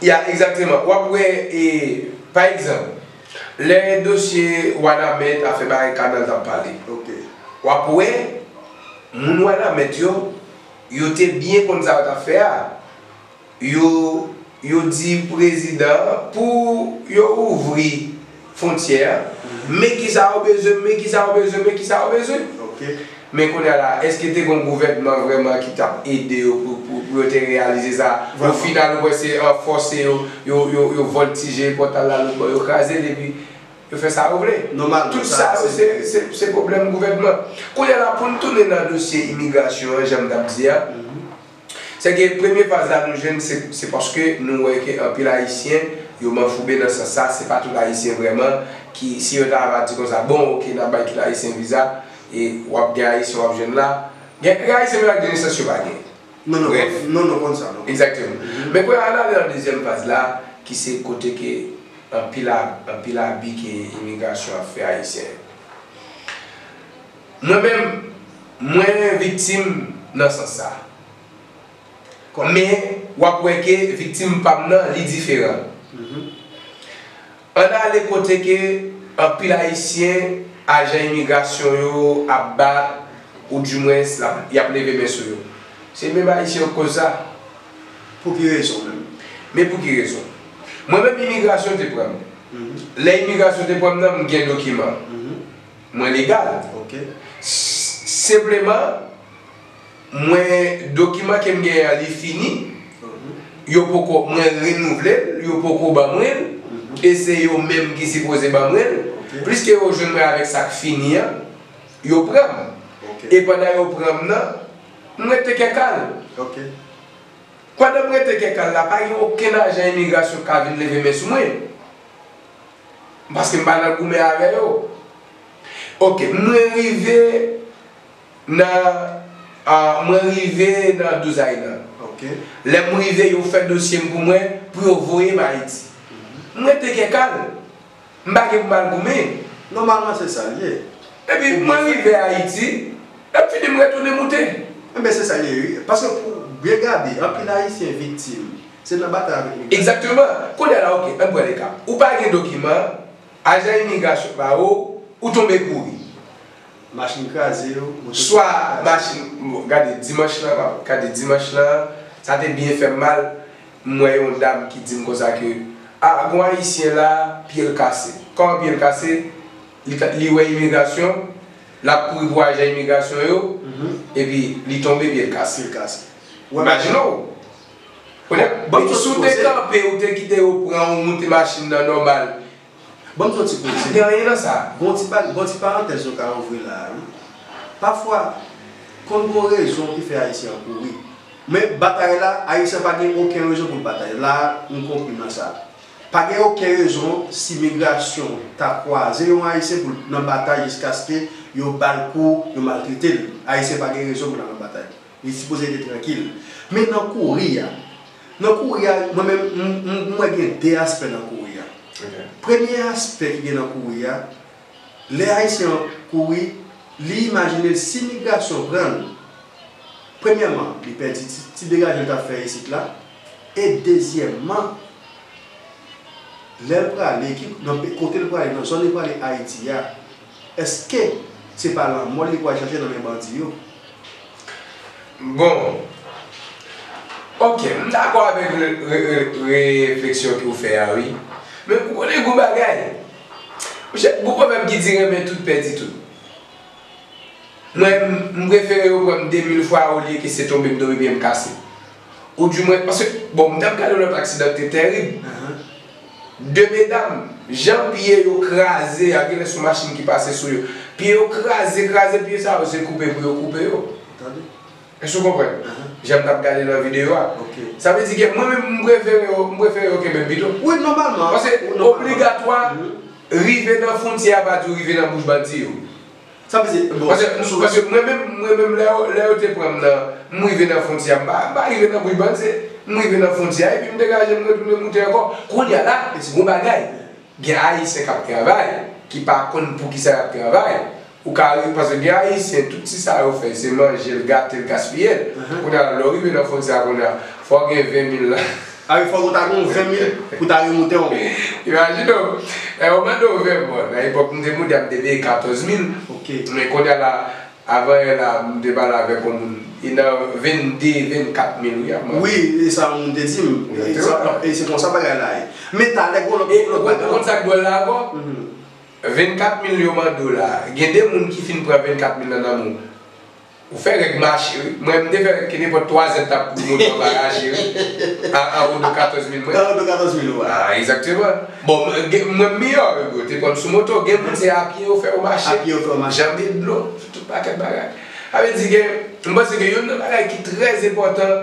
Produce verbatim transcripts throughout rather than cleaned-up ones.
Ya, egzakteman. W ap wè, e, pa egzanp, lè dosye Wanament, afè bagay kanal t ap pale, w ap wè moun Wanament yo, yo te byen konn sa yo t ap fè a. Yo, yo di prezidan an pou yo ouvri fwontyè a. Men kisa yo bezwen, men kisa yo bezwen, men kisa yo bezwen. Men kounye a la, èske te gen yon gouvènman vrèman ki t ap ede yo pou, pou, pou yo te reyalize sa? Ofinal, ou wè se an fòse yo, yo, yo, yo vòltije pòtal la lòt bò, yo kraze l epi yo fè sa yo vle. Tout sa yo, se, se, se pwoblèm gouvènman. Kounye a la, pou n tounen nan dosye imigrasyon an, jan m t ap di a, se ke premye faz la nou jwenn, se, se paske nou wè ke anpil Ayisyen, yo manfouben nan sans sa, se pa tout Ayisyen vrèman ki, si yo ta va di konsa, bon, oke, n ap bay tout Ayisyen viza, e w ap gen Ayisyen w ap jwenn la. Gen, gen Ayisyen menm ak de nesans yo pa gen. Non, non, non, non, konn sa, non. Egzakteman. Men kounye a, n ale nan dezyèm faz la, ki se kote ke anpil a, anpil abi ke imigrasyon ap fè Ayisyen. Mwen menm, mwen viktim nan sans sa. Men, w ap wè ke viktim pa m nan, li diferan. Ann ale kote ke anpil Ayisyen, ajan imigrasyon yo ap bat, oudimwens, l ap, y ap leve men sou yo. Se menm Ayisyen yo k koz sa. Pou ki rezon menm? Men pou ki rezon? Mwen menm, imigrasyon te pran m. Lè imigrasyon te pran m nan, m gen dokiman. Mwen legal. S-, senpleman, mwen, dokiman ke m genyen an, li fini. Yo poko, mwen renouvle l, yo poko ban mwen l. E se yo menm ki sipoze ban mwen l. Pliske yo jwenn mwen avèk sa k fini an, yo pran m. E pandan yo pran m nan, m rete kè kal. Pandan m rete kè kal la, pa gen okenn ajan imigrasyon k ka vin leve men sou mwen. Paske m pa nan goumen avè yo. Oke, mwen rive nan, a, mwen rive nan Douz Aylan. Lè m rive, yo fè dosye m pou mwen, pou yo voye m Ayiti. Mwen te gen kal. M pa gen pou m al goumen. Nòmalman, se sa l ye. Epi mwen rive Ayiti, epi fini m retounen moute. Enben, se sa l ye, wi. Paske pou byen gade, anpil Ayisyen viktim. Se nan batay avèk migrasyon. Egzakteman. Kounye a la, oke, ann pran de ka. Ou pa gen dokiman, ajan imigrasyon ba ou, ou tonbe kouri. Machin kraze yo, moto kraze. Swa machin, bon, gade dimanch lan, gade dimanch lan, sa te byen fè m mal. M wè yon dam ki di m konsa ke, a, gon Ayisyen la, pye l kase. Kòman pye l kase? Li ta, li wè imigrasyon, l ap kouri pou ajan imigrasyon yo, epi li tonbe, pye l kase. Pye l kase. Imajine w. Kounye a, epi si w te kanpe, ou te kite yo pran w, moute machin nan nòmal. Ban m di yon ti koze. Gen anyen nan sa. Gon ti pa, gon ti parantèz nou ka ouvri la a, wi. Pafwa, konn gon rezon ki fè Ayisyen an kouri. Men batay la, Ayisyen pa gen okenn rezon pou l batay. La a, m konpri nan sa. Pa gen okenn rezon si migrasyon ta kwaze yon Ayisyen pou l nan batay jiskaske yo ba l kou, yo maltrete l. Ayisyen pa gen rezon pou l al nan batay. Li sipoze rete trankil. Men nan kouri a, nan kouri a, mwen menm, m, m, m wè gen de aspè nan kouri a. Premye aspè ki gen nan kouri a, lè Ayisyen an kouri, li imajine l si migrasyon pran l, premyèman, li pèdi ti, ti degaje l t ap fè isit la, e dezyèmman, lè l prale, ki, nan pe-, kote l prale, nan zòn li prale Ayiti a, èske se pa lanmò li pral chache nan men bandi yo? Bon. Oke, m dakò avèk re-, re-, re-, refleksyon ke w fè a, wi. Men ou konnen gon bagay. Monchè, gon pwovèb ki di renmen tout, pèdi tout. Mwen, m, m prefere yo pran m de mil fwa olye ke se tonbe m tonbe pye m kase. Oudimwen, paske, bon, m t ap gade yon lòt aksidan ki te tèrib. De medam, jan pye yo kraze a, genlè se yon machin ki pase sou yo. Pye yo kraze, kraze, pye sa yo, se koupe pou yo koupe yo. Èske w konprann? Jan m t ap gade nan videyo a. Sa vle di ke mwen menm, m prefere yo, m prefere yo kenbe m pito. Wi, nòmalman. Paske obligatwa, rive nan fwontyè a pa di w rive nan bouch bandi yo. Sa vle di, bon, paske, paske mwen menm, mwen menm, lè yo, lè yo te pran m nan, m rive nan fwontyè a, m pa, m pa rive nan bouch bandi, m rive nan fwontyè a, epi m degaje m, retounen moute ankò. Kounye a la, gon bagay. Gen Ayisyen k ap travay, ki pa konn poukisa y ap travay. Ou ka ri, paske gen Ayisyen, tout ti sa yo fè, se manje l, gate l, gaspiye l. Kounye a la, lè w rive nan fwontyè a, kounye a, fò w gen ven mil la. Sa vle fòk ou ta gen yon ven mil pou ta remoute yon. Imajine w, e, ou mande w ven mil, nan epòk m te moute a, m te peye katòz mil. Ok. Men kounye a la, avan yè la, m te pale avèk yon moun, e nan vennde, vennkat mil, wi, ap mande. Wi, e sa yon moun te di m. E sa, e se konsa bagay la ye. Men talè, gon lòt, e lòt bagay. Ou konn sa k dwòl la ankò? Mhm. Vennkat mil yo mande w la, gen de moun ki fin pran vennkat mil lan nan men w. Ou fè règ mache, wi. Mwen, m te fè règ ki nenpòt twa zèd t ap moute anba raje, wi. An, an wodo katòz mil mwen. An wodo katòz mil, wi. Ah, egzakteman. Bon, mwen, gen, mwen, m miyò, yo te pran m sou moto. Gen moun, se apye yo fè yo mache. Apye yo fè yo mache. Janbe dlo, tout pakèt bagay. Sa vle di gen, m panse ke youn nan bagay ki trè enpòtan,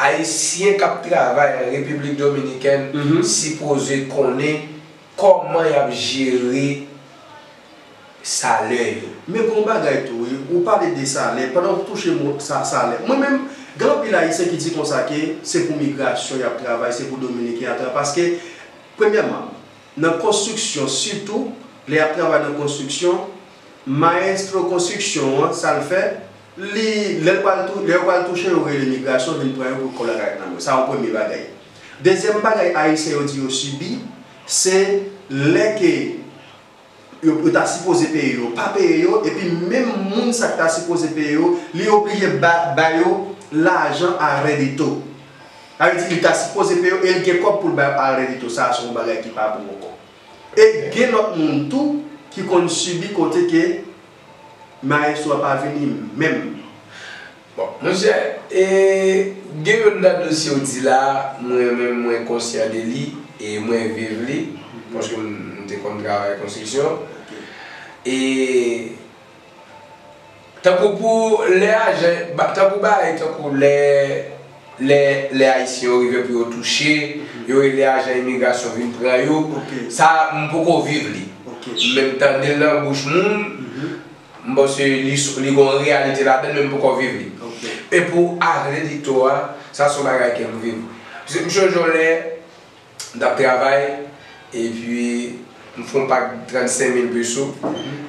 Ayisyen k ap travay an Repiblik Dominikèn sipoze konnen kòman y ap jere salè yo. Men gon bagay tou, wi. Ou pale de salè, pandan w touche mo sa, salè. Mwen menm, gen anpil Ayisyen ki di konsa ke se pou migrasyon y ap travay, se pou Dominiken y ap travay. Paske, premyèman, nan konstriksyon, sitou, lè y ap travay nan konstriksyon, mayestwo konstriksyon an, sa l fè, li, lè l pral tou, lè yo pral touche, yo rele migrasyon, vin pran yo pou kòb la ka ret nan men yo. Sa yon premye bagay. Dezyèm bagay Ayisyen yo di yo sibi, se lè ke yo, yo ta sipoze peye yo, pa peye yo, epi menm moun sa k ta sipoze peye yo, li oblije ba, ba yo lajan a rèdeto. Sa vle di, li ta sipoze peye yo, e l gen kòb pou l ba yo a rèdeto. Sa a se yon bagay ki pa bon ankò. E gen lòt moun tou ki konn sibi kote ke mayestwo a pa vini menm. Bon, monchè, e, gen youn nan dosye w di la, mwen menm mwen konsyan de li, e mwen viv li, paske m, m te konn travay konstriksyon. Ok. E, tankou pou lè ajan, ba, tankou bagay, tankou lè, lè, lè Ayisyen yo rive pou yo touche, yo rele ajan imigrasyon vin pran yo. Ok. Sa, m poko viv li. Ok. Men m tande l nan bouch moun, m panse li, li gon reyalite ladan l, men m poko viv li. Ok. E pou a rèdeto a, sa se yon bagay ke m viv. Paske m sonje yon lè, m t ap travay, epi m fè yon pak trannsenk mil peso.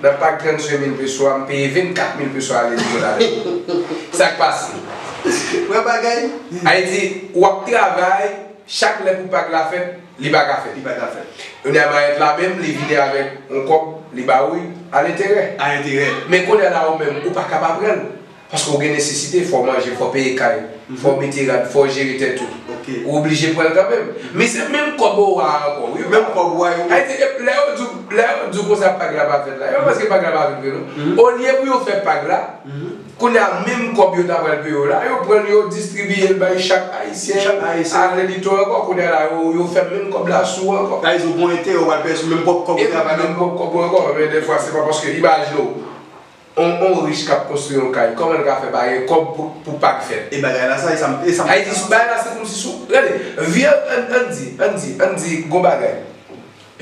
Nan pak trannsenk mil peso a, m peye vennkat mil peso a rèdeto ladan l. Sa k pase? Wè bagay? Sa vle di, w ap travay, chak lè pou pak la fèt, li pa ka fèt. Li pa ka fèt. Kounye a mayèt la menm, li vini avèk yon kòb, li ba ou l, a lenterè. A lenterè. Men kounye a la ou menm, ou pa ka pa pran l. Paske ou gen nesesite, fò w manje, fò w peye kay, fò w mete rad, fò w jere tèt ou. Ok. Ou oblije pran l kanmenm. Men se menm kòb ou a ankò, wi. Menm kòb ou a yo. Sa vle di, lè yo di w, lè yo di w konsa pak la pa fèt la, yo pa paske pak la pa fèt vre non. Olye pou yo fè pak la, kounye a menm kòb yo ta pral peye w la, yo pran l, yo distribiye l bay chak Ayisyen. Chak Ayisyen. A rèdeto ankò, kounye a la, yo, yo fè menm kòb la sou ou ankò. Sa vle di, ou gon enterè, ou pral peye sou menm pwòp kòb ou travay la. Menm pwòp kòb ou ankò, men dèfwa, se pa paske, imajine w, on, on rich k ap konstwi yon kay, kòman l ka fè pa gen kòb pou, pou pak fèt? E bagay la sa, e sa m, e sa m. Sa vle di, bagay la se kòmsi sou, gade, vi an, ann, ann di, ann di, ann di, gon bagay.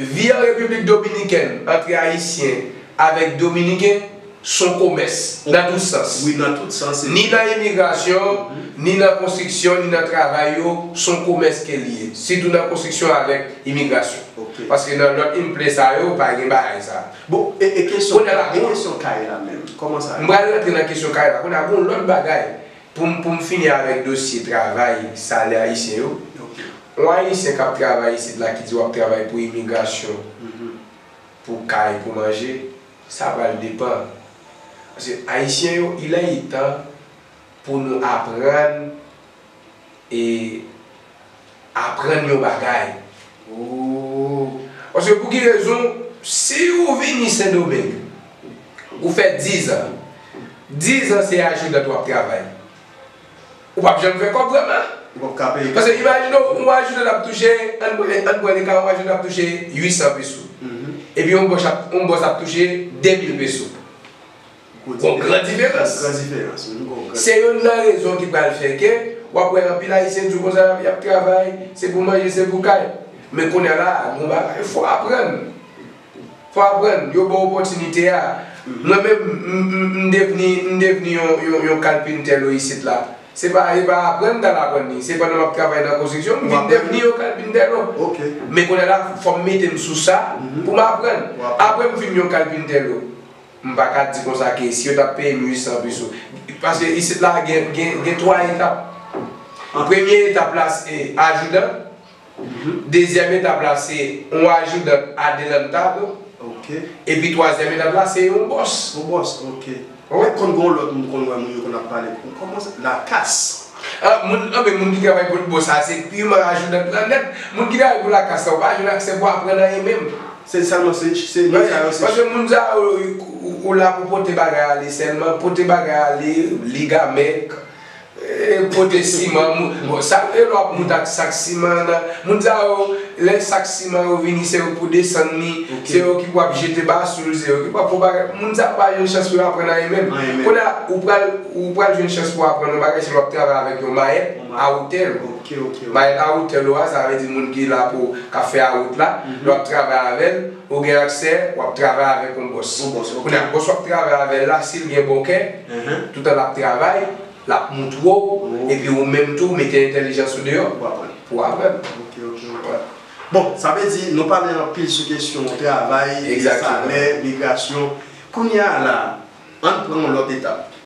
Vi an Repiblik Dominikèn, antre Ayisyen avèk Dominiken, s on komès, nan tout sans. Wi, nan tout sans. Ni nan imigrasyon, ni nan konstriksyon, ni nan travay yo, s on komès ke li ye. Sitou nan konstriksyon avèk imigrasyon. Ok. Paske nan lòt emplè sa yo, pa gen bagay sa. Bon, e, e kesyon, kounye a la, e kesyon kay la menm, kòman sa ye? M pral rantre nan kesyon kay la. Kounye a, gon lòt bagay. Pou m, pou m fini avèk dosye travay, salè ayisyen yo. Ok. Yon Ayisyen k ap travay isit la ki di w ap travay pou imigrasyon, pou kay, pou manje, sa pral depann. Paske Ayisyen yo, il è tan pou nou aprann e aprann yon bagay. Oh. Paske pou ki rezon, si ou vini Sendomeng, ou fè diz an, diz an se ajidan w ap travay. Ou p ap janm fè kòb vrèman. Ou p ap ka peye. Paske imajine w, yon ajidan ap touche, ann pran, ann pran le ka, yon ajidan ap touche uit san peso. Mhm. Epi yon bòs ap, yon bòs ap touche de mil peso. Gon gran diferans. Gran diferans, wi, gon gran. Se youn nan rezon ki pral fè ke w ap wè anpil Ayisyen di w konsa, y ap travay, se pou manje, se pou kay. Men kounye a la, gon bagay, fò w aprann. Fò w aprann, yo ba w opòtinite a. Mhm. Mwen menm, m, m, m devni, m devni yon, yon, yon kalpintè lo isit la. Se pa, e pa aprann m t al aprann li. Se pandan m ap travay nan konstriksyon, m vin devni yon kalpintè lo. Ok. Men kounye a la, fò m mete m sou sa pou m aprann. Apre m fin yon kalpintè lo. M pa ka di konsa ke si yo t ap peye m uit san peso. Paske isit la gen, gen, gen twa etap. Premye etap la se ajidan. Dezyèm etap la se yon ajoudan adelantado. Ok. Epi twazyèm etap la se yon bòs. Yon bòs, ok. Ou konn gen yon lòt moun konn wè moun yo konn ap pale pou kòman sa? Lakas. Ah, moun, anben, moun ki travay pou bòs sa se piman ajoudan lan nèt. Moun ki travay pou lakas la, ou pa jwenn aksè pou aprann anyen menm. Se sèlman se se nèg sa yo se. Paske moun sa yo, ou, ou la pou pote bagay ale sèlman, pote bagay ale, ligamèk, eh, pote siman, moun, bon, sa, e lè w ap moute ak sak siman nan, moun sa yo, lè sak siman yo vini, se yo ki pou desann li, se yo ki pou ap jete basoul, se yo ki pou ap fè bagay. Moun sa yo pa jwenn chans pou yo aprann anyen menm. Kounye a, ou pral, ou pral jwenn chans pou aprann yon bagay, se lè w ap travay avèk yon mayèt a wotè l. Mayèt a wotè l ou a, sa vle di moun ki la pou, k ap fè awout la, lè w ap travay avè l, ou gen aksè, w ap travay avèk yon bòs. Kounye a, bòs w ap travay avè l la, si l gen bon kè, toutan l ap travay, l ap moutre w, epi ou menm tou, ou mete entèlijans ou deyò pou w aprann. Bon, sa vle di, nou pale anpil sou kesyon travay, salè, migrasyon. Kounye a la, ann pran yon lòt etap.